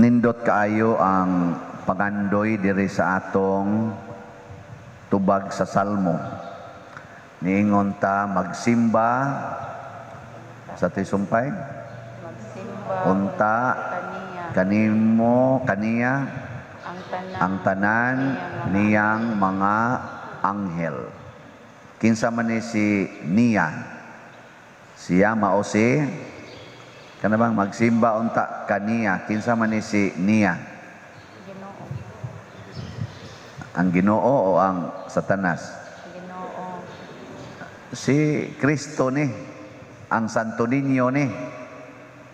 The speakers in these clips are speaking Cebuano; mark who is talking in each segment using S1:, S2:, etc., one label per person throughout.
S1: Nindot kaayo ang pangandoy diri sa atong tubag sa Salmo. Niingon ta, magsimba sa tisumpay,
S2: Magsimba
S1: unta
S2: kaniya
S1: kanimo kaniya
S2: ang tanan
S1: ang tanan niyang mga anghel. Kinsa man ni si niya? Siya mao si kana bang magsimba unta kaniya, kinsa man ni si niya?
S2: Ginoo.
S1: Ang Ginoo o ang Satanas?
S2: Ginoo.
S1: Si Kristo ni, ang Santo Niño ni.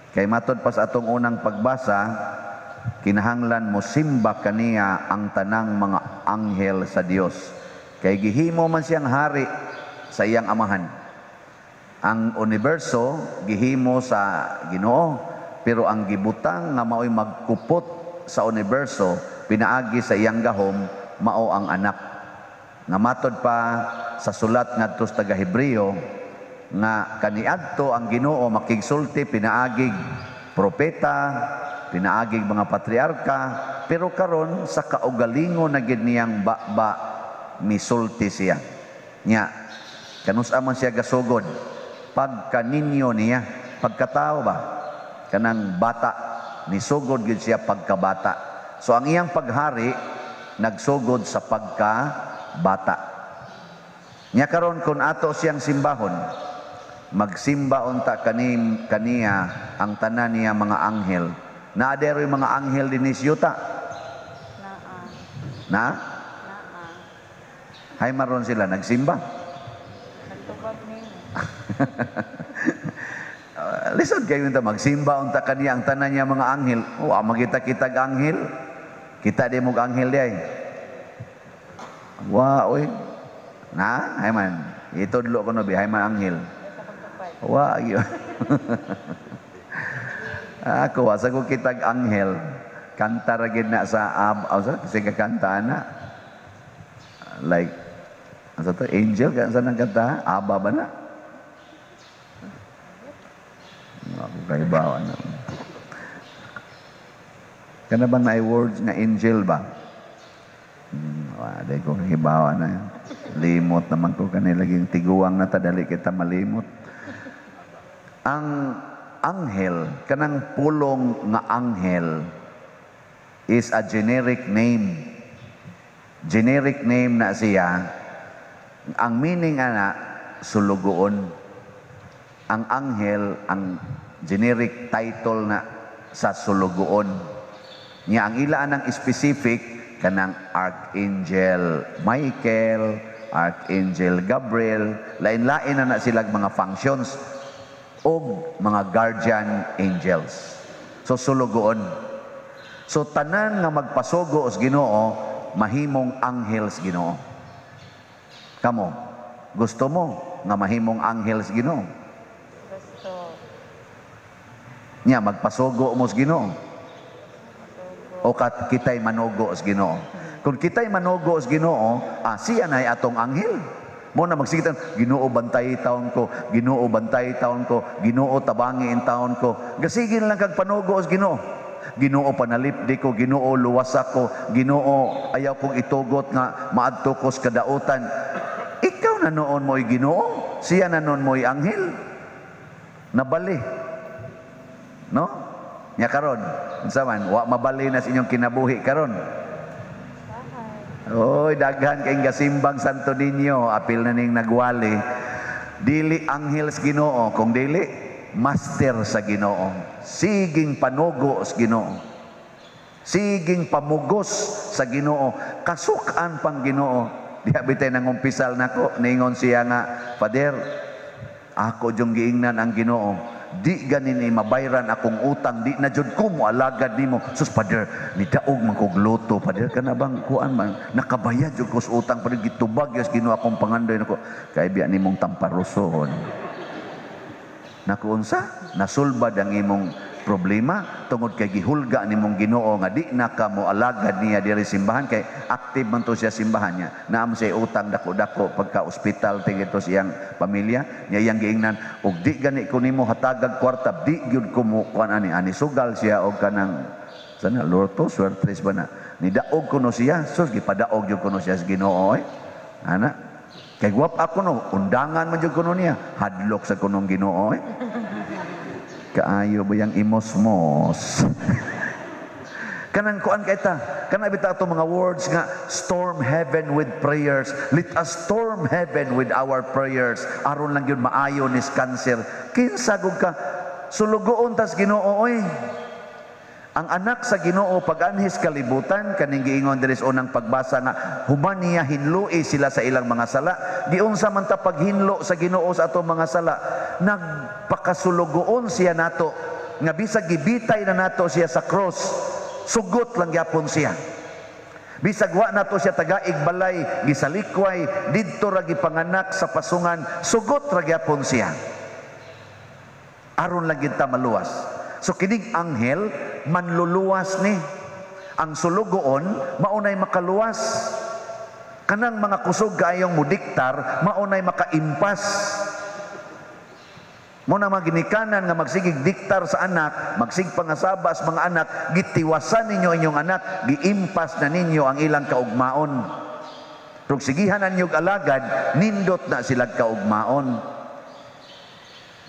S1: Kay matod pa sa atong unang pagbasa, kinahanglan mo simba kaniya ang tanang mga anghel sa Dios. Kay gihimo man siyang hari sa iyang amahan. Ang universo gihimo sa Ginoo, pero ang gibutang nga mao'y magkupot sa universo pinaagi sa iyang gahom mao ang anak. Nga matod pa sa sulat ngadto sa taga Hebreo nga kaniadto ang Ginoo makigsulti pinaagig propeta, pinaagig mga patriarka, pero karon sa kaugalingon na gid niyang baba misulti siya. Nya kanus-a man siya gasugod? Pagkaninyo niya, pagkatao ba? Kanang bata, nisugod gid siya pagkabata. So ang iyang paghari nagsugod sa pagkabata. Nya karon kung ato siyang simbahon, magsimba unta kanim kaniya ang tanan niya mga anghel. Naa diay mga anghel dinhi sa yuta?
S2: Naa.
S1: Na?
S2: Naa.
S1: Hay maron sila nagsimba?
S2: Nagtubag nimo.
S1: Lisod kayo unta magsimba unta kaniya ang tanan niya mga anghel. Wa magita kitag anghel. Kita di mo anghel diay. Wa oy. Na, hay man. Itudlo ko no bi, hay man anghel.
S2: Sa pagtupad.
S1: Wa gyud. Ako wa sa ko kitag anghel. Kanta ra gid na sa ab, oh, sa kasi kanta na. Like asa to, angel kan sa nang kanta? Aba ba na? Ako kahibaw na. Kana bang naay words nga angel ba? Wa day ko kahibaw na. Limot naman ko kanila laging tiguang na ta, dali kita malimot. Ang anghel, kanang pulong nga anghel is a generic name. Generic name na siya. Ang meaning ana, sulugoon. Ang anghel, ang generic title na sa sulugoon. Nya ang ila anang specific kanang Archangel Michael, Archangel Gabriel, lain-lain na na silang mga functions og mga guardian angels. So sulugoon. So tanan nga magpasugo sa Ginoo, mahimong anghel sa Ginoo. Kamo, gusto mo nga mahimong anghel sa Ginoo?
S2: Gusto.
S1: Nya magpasugo mo sa Ginoo? O kat kita'y manugo sa Ginoo? Kung kita'y manugo sa Ginoo, siya na'y atong anghel. Mo na magsigitan, "Ginoo, bantay taon ko, Ginoo, bantay taon ko, Ginoo, tabangi in taon ko." Gasigin lang kag panugo sa Ginoo. "Ginoo, panalipdi ko, Ginoo, luwas ako, Ginoo, ayaw kong itugot nga maadto ko sa kadautan." Ikaw na noon mo'y Ginoo, siya na noon mo'y anghel. Nabali. No? Nya karon, unsa man, wa mabali na sa inyong kinabuhi karon? Oy, daghan kay gasimbang Santo Niño, apil na ning nagwali. Dili anghel sa Ginoo, kung dili master sa Ginoo. Siging panugo sa Ginoo. Siging pamugos sa Ginoo, kasuk-an pang Ginoo. Diha bitay nangumpisal nako, ningon siya nga, "Father, ako jung giingnan ang Ginoo. Di ganin ni mabayran akong utang, di na jud ko moalagad nimo." "Sus, Father, nidaog man kog luto, Father, kana bang kuan man, nakabayad jud ko sa utang, Father, gitubag gyud Ginoo akong pangandoy nako." Kay biya nimong tamparuson. Naku, unsa? Nasulbad ang imong problema tungod kay gihulga nimong Ginoo nga di na ka mo alagad niya diri simbahan, kay active man to siya simbahan niya. Naam siya utang dako-dako pagka ospital tingito siyang pamilya niya. Iyang giingnan, "Og di gani ko nimo hatagag kwarta, di gyud ko mo kuan ani ani." Sugal siya og kanang sana lorto suertres ba na nidaog kuno siya. Sus, gipadaog gyud kuno siya sa Ginoo, eh. Ana kay guwap ako no, undangan man jud kuno niya, hadlok sa kunong Ginoo, eh. Kaayo ba yang imosmos? Kanang kuan kay ta, kana bitaw ato mga words nga "storm heaven with prayers." Let us storm heaven with our prayers aron lang yun maayo nis cancer. Kinsa gud ka, sulugoon tas Ginoo, oy. Ang anak sa Ginoo pag-anhis kalibutan, kaning giingon diri sa unang pagbasa nga human niya hinloi sila sa ilang mga sala. Giunsa man ta paghinlo sa Ginoo sa atong mga sala? Nagpakasulugoon siya nato nga bisag gibitay na nato siya sa cross, sugot lang gyapon siya. Bisag wa nato siya tagaig balay, gisalikway, didto ra gipanganak sa pasungan, sugot ra gyapon siya. Aron lang gyud ta maluwas. So kining anghel manluluwas ni. Ang sulugoon maunay makaluwas. Kanang mga kusog kaayong mudiktar maunay makaimpas. Mo na mga ginikanan nga magsigig diktar sa anak, magsig pangasaba sa mga anak, gitiwasan ninyo inyong anak, giimpas na ninyo ang ilang kaugmaon. Pero sigihan ninyo alagad, nindot na sila kaugmaon.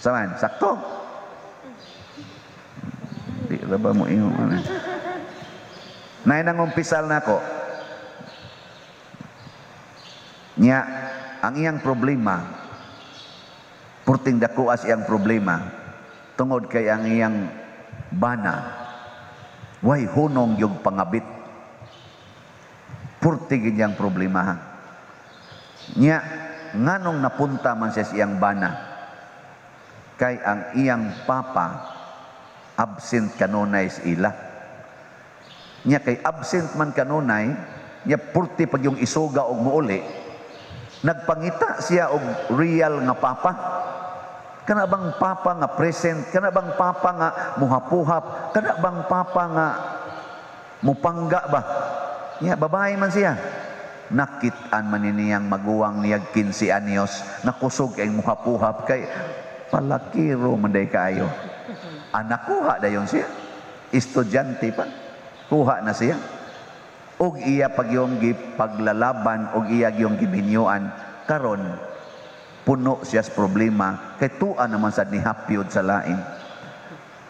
S1: Saman, sakto? Di ra ba mo ingon ano? Nay nang umpisal nako. Nya ang iyang problema, purting dako as iyang problema tungod kay ang iyang bana way hunong yung pangabit. Purti gid problema, ha. Nya nganong napunta man siya sa iyang bana? Kay ang iyang papa absent kanunay sa ila. Nya kay absent man kanunay, nya purti pag yung isuga og muuli, nagpangita siya og real nga papa. Kana bang papa nga present, kana bang papa nga muhapuhap, kana bang papa nga mupangga ba? Nya babae man siya. Nakit-an man ni niyang maguwang niyag 15 anyos, nakusog kay muhapuhap kay palakiro man day kaayo. Anak kuha dayon siya. Estudyante pa. Kuha na siya. Og iya pagyong gipaglalaban og iya gyong gibinyuan karon puno siya sa problema kay tua naman sad ni hapyod sa lain.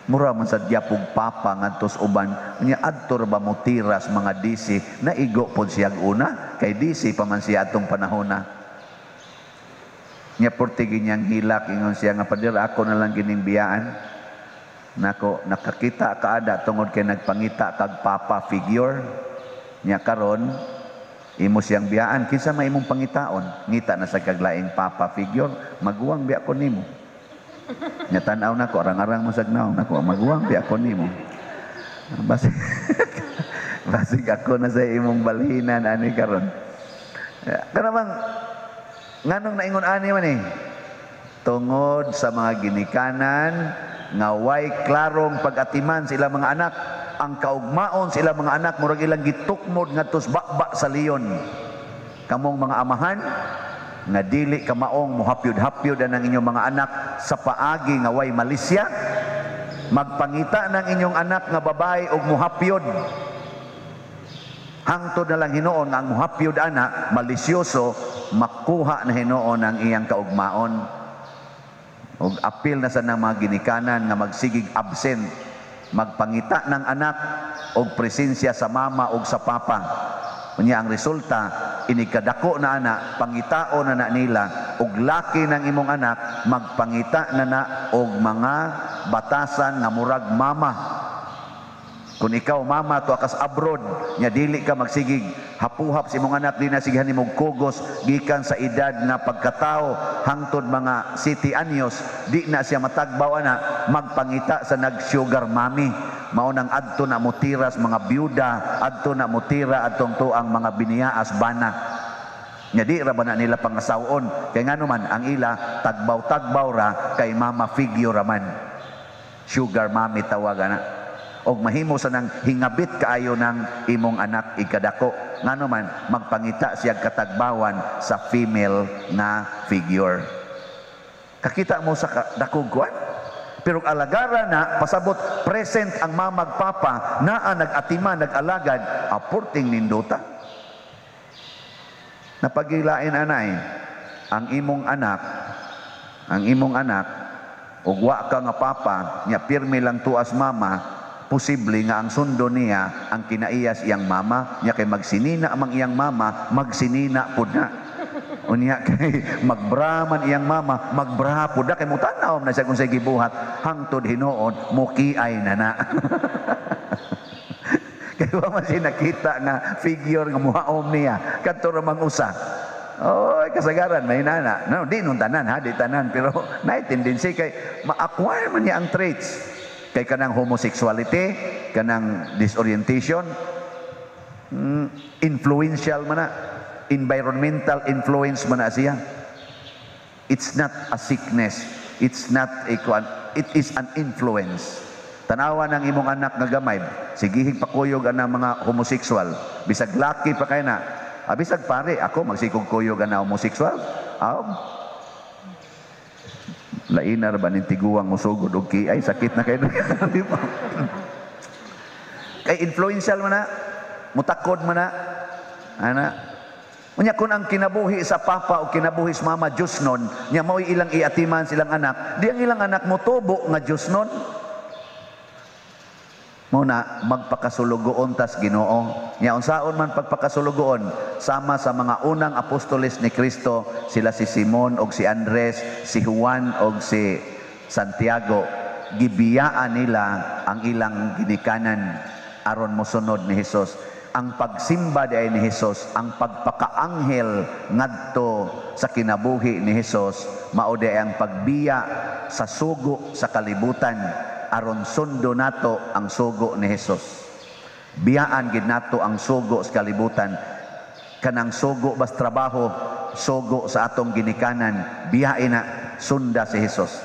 S1: Mura man sad gyapog papa ngadto sa uban nya, adto ra ba mo tiras mga DC, naigo pod siya una kay DC pa man siya atong panahona. Nya portigi niyang hilak, ingon siya nga, "Pader, ako na lang gining biyaan nako. Nakakita ka ada tungod kay nagpangita kag papa figure nya. Karon imo siyang biyaan, kinsa may imong pangitaon? Ngita na sa kaglaing papa figure, maguwang biya ko nimo." Nya tan-aw nako, arang-arang mo sag naong nako, "Maguwang biya ko nimo. Basig basig ako na sa imong balhinan ani karon." Kanamang nganong naingon ani man eh? Tungod sa mga ginikanan nga way klarong pag-atiman sa ilang mga anak, ang kaugmaon sa ilang mga anak murag ilang gitukmod ngadto sa baba sa leon. Kamong mga amahan nga dili kamaong muhapyod-hapyod ang inyong mga anak sa paagi nga way malisya, magpangita ng inyong anak nga babae og muhapyod. Hangtod na lang hinuon nga ang muhapyod ana malisyoso, makuha na hinuon ang iyang kaugmaon. Og apil na sa nang mga ginikanan nga magsigig absent, magpangita ng anak og presensya sa mama og sa papa. Unya ang resulta, inikadako na anak, pangitao na na nila og laki ng imong anak, magpangita na na og mga batasan nga murag mama. Kung ikaw mama to akas abroad, nya dili ka magsigig hapuhap sa imong anak, di na sigihan nimong kugos gikan sa edad nga pagkatao hangtod mga city anyos, di na siya matagbaw ana, magpangita sa nag-sugar mommy. Mao nang adto na motiras mga byuda, adto na motira adtong tuang mga biniyaas bana. Nya di ra ba na nila pangasawon kay ngano man ang ila tagbaw-tagbaw ra kay mama figure ra man. Sugar mommy tawag ana. Og mahimo sa nang hingabit kaayo ng imong anak ikadako. Ngano man magpangita siya katagbawan sa female nga figure. Kakita mo sa dakog kuan? Pero alagara na, pasabot, present ang mamag papa, naa nag-atima, nag-alagad, aporting nindota. Napagilain anay, ang imong anak, ug wa ka nga papa, nya pirmi lang tuas mama, posible nga ang sundo niya, ang kinaiyas iyang mama, nya kay magsinina amang iyang mama, magsinina pud na. Unya kay magbra man iyang mama, magbra pud na kay mutanaw na siya kung sa gibuhat hangtod hinuon mukiay na na. Kay wa man siya nakita nga figure nga muhaom niya kadto ra mang usa. Oy, kasagaran may nana. No, di nun tanan ha, di tanan, pero naay tendency kay ma-acquire man niya ang traits. Kay kanang homosexuality, kanang disorientation, influential man na, environmental influence man na siya. It's not a sickness. It's not a kuan. It is an influence. Tanawa ng imong anak nga gamay, sigihig pakuyog ang mga homosexual. Bisag laki pa kay na. Ah, bisag pare, ako magsikog kuyog ang homosexual. Ah, lainar ba ning tiguang musugod og ay sakit na kay. Kay influential man na, mutakod man na. Ana. Unya kung ang kinabuhi sa papa o kinabuhi sa mama Diyos nun, nya mao'y ilang iatiman silang anak, di ang ilang anak motubo nga Diyos nun. Mao na magpakasulugoon tas Ginoo. Nya unsaon man pagpakasulugoon, sama sa mga unang apostoles ni Kristo, sila si Simon og si Andres, si Juan og si Santiago, gibiyaan nila ang ilang ginikanan aron mosunod ni Hesus. Ang pagsimba diay ni Hesus, ang pagpakaanghel ngadto sa kinabuhi ni Hesus, mao diay ang pagbiya sa sugo sa kalibutan aron sundo nato ang sugo ni Hesus. Biyaan gid nato ang sugo sa kalibutan. Kanang sugo bas trabaho, sugo sa atong ginikanan, biyain na sunda si Hesus.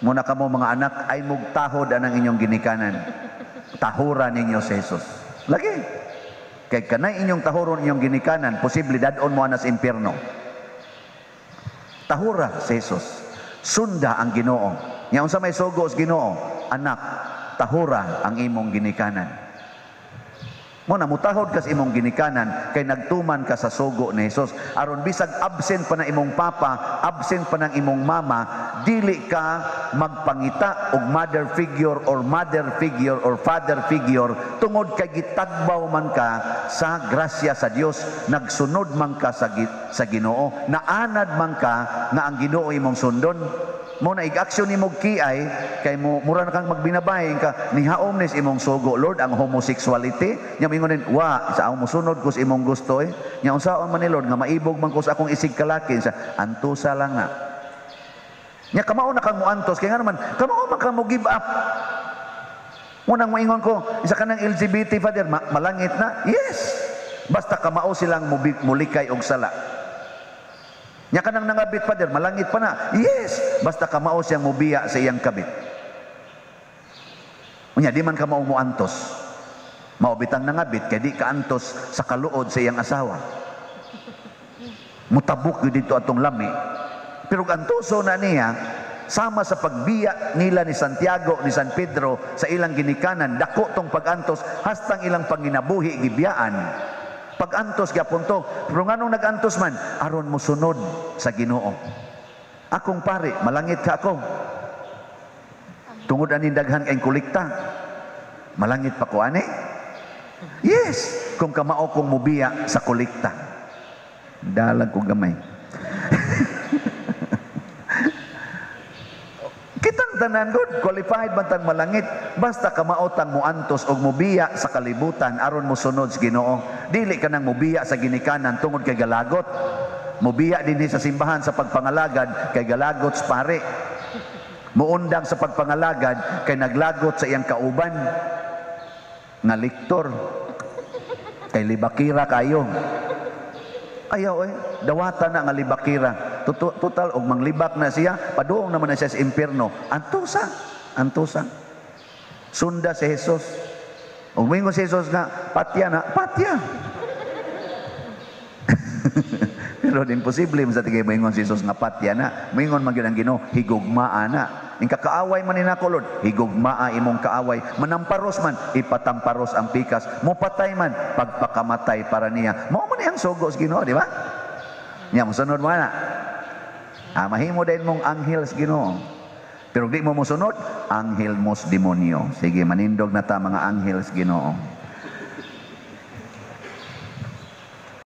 S1: Muna kamo mga anak ay mugtahod anang inyong ginikanan. Tahura ninyo si Hesus. Lagi. Kay kanay inyong tahuron inyong ginikanan, posible dad-on mo anas impierno. Tahura si Hesus. Sunda ang Ginoo. Nya unsa may sugo sa Ginoo? Anak, tahura ang imong ginikanan. Mo na mutahod ka sa imong ginikanan kay nagtuman ka sa sugo ni Hesus. Aron bisag absent pa na imong papa, absent pa ng imong mama, dili ka magpangita og mother figure or mother figure or father figure tungod kay gitagbaw man ka sa grasya sa Dios, nagsunod man ka sa Ginoo, naanad man ka nga ang Ginoo imong sundon. Mo na ig-aksyon nimo kiay kay mo mura na kang magbinabay ka nihaom nis imong sugo Lord ang homosexuality. Nya moingon din wa sa akong mosunod ko sa imong gusto eh. Nya unsaon man ni Lord nga maibog man ko sa akong isig kalaki sa antusa lang na. Nya kamao na kang moantos kay nga naman kamao man ka mo give up. Mo nang moingon ko isa kanang LGBT, Father, malangit na. Yes, basta kamao silang mulikay og sala. Nya kanang nangabit, Father, malangit pa na. Yes, basta kamao siyang mubiya sa iyang kabit. Unya di man kamao moantos. Mao bitang nangabit kay di kaantos sa kaluod sa iyang asawa. Mutabok gyud dito atong lami. Pero antoso na niya sama sa pagbiya nila ni Santiago ni San Pedro sa ilang ginikanan, dako tong pagantos hastang ilang panginabuhi gibiyaan. Pagantos gyapon to. Pero nganong nagantos man aron mosunod sa Ginoo. Akong pare, malangit ka ako. Tungod ani daghan kay kolekta. Malangit pa ko ani? Yes, kung kamao kong mubiya sa kolekta. Dalag ko gamay. Kitang tanan god, qualified man tang malangit basta kamao tang muantos og mubiya sa kalibutan aron mosunod sa Ginoo. Dili ka nang mubiya sa ginikanan tungod kay galagot. Mubiya dinhi sa simbahan sa pagpangalagad kay galagot sa pare. Muundang sa pagpangalagad kay naglagot sa iyang kauban nga liktor. Kay libakira kayo. Ayaw eh, dawata na nga libakira. Total og manglibak na siya, paduong naman na siya sa impierno. Antusa, antusa. Sunda si Jesus. Ug moingon si Jesus nga patya na, patya. Pero imposible man sa tigay moingon si Jesus nga patya na. Moingon man gyud ang Ginoo, higugmaa na. Ing kakaaway man ni nako, Lord, higugmaa imong kaaway. Manamparos man, ipatamparos ang pikas. Mupatay man, pagpakamatay para niya. Mao man ang sugo sa Ginoo, di ba? Nya mosunod mo na. Ah, mahimo din mong anghel sa Ginoo. Pero di mo mosunod, anghel mos demonyo. Sige, manindog na ta mga anghel sa Ginoo.